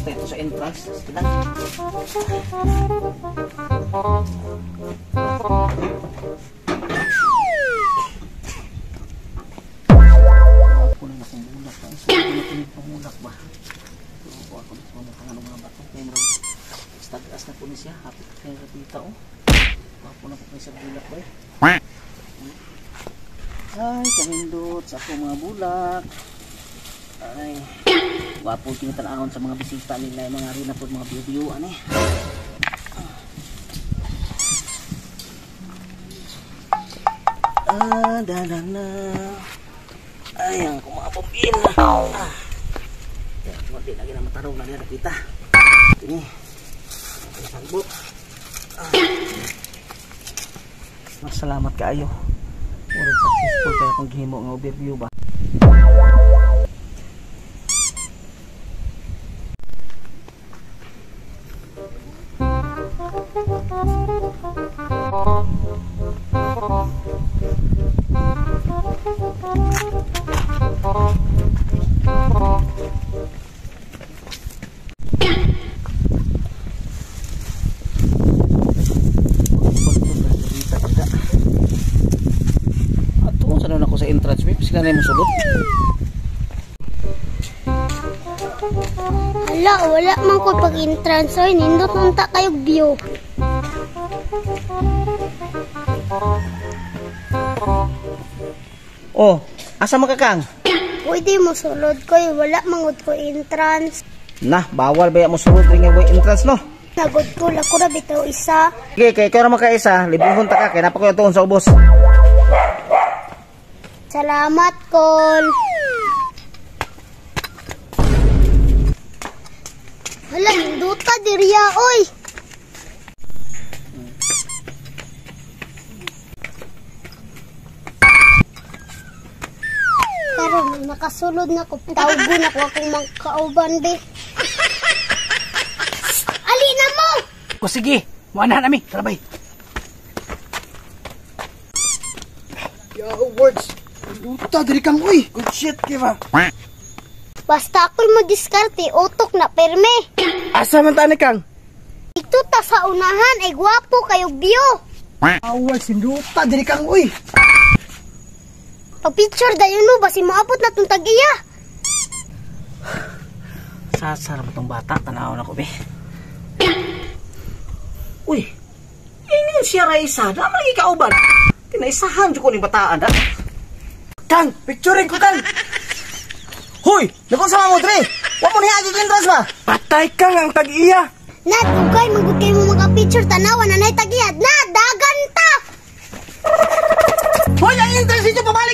Ito sa entrance. Sige lang. Ako na akong bulak. Ako na ba? Ako na akong mga bato. Stagas na po ni siya. Hapit kayo rapita oh. Ako na po kayo sa bulak ba eh. Ay, kamindot sa akong mga bulak. Ay, wapo kinitanahon sa mga bisita nila, mga rin na po mga view-view, ano eh. Ah, dalang na. Ay, ang kumapumbil. Ah. Yan, di lagi na matarong na niya nakita. Ini. Sagbot. Ah. Salamat kaayo. Murag successful kaya kung gihimo nga overview ba. Sila na yung musulot. Hala, wala man ko pag-entrance. Oy, nindot unta kayo view. Oh, asa man ka kang? Pwede mo sulod ko, wala man gud ko entrance. Nah, bawal ba mo sulod ring way entrance no? Nagod ko la ko ra bitaw isa. Sige, kay ikaw ra makaisa, librehon ta ka kay napa ko tuon sa ubos. Salamat, Kol. Hala, hinduta diriya, oy. Karon nakasulod na ko, tawgon ako akong magkauban be. Ali na mo. O sige, muanahan nami, trabay. Yo, words. Duta, diri kang uy. Good shit, kiba. Basta ako'y madiskarte, utok na perme. Asa man tani kang? Ito ta sa unahan, ay gwapo kayo biyo. Awal, sinduta, diri kang uy. Pag picture dayon mo, basi maabot na tong tag-iya. Sasara mo tong bata, tanawon ako be. Uy, ingon siya Raisa, dama lagi kauban. Tinaisahan jud ko ning bataan da. Kang, picturing ko kang. Hoy, nakunsa mo dre? Wa mo niya agi entrance ba? Patay kang ang tag-iya. Na, dugay manggod kayo mo maka-picture tanawa na nay tag-iya. Na, dagan ta. Hoy, ang entrance ninyo pabalik.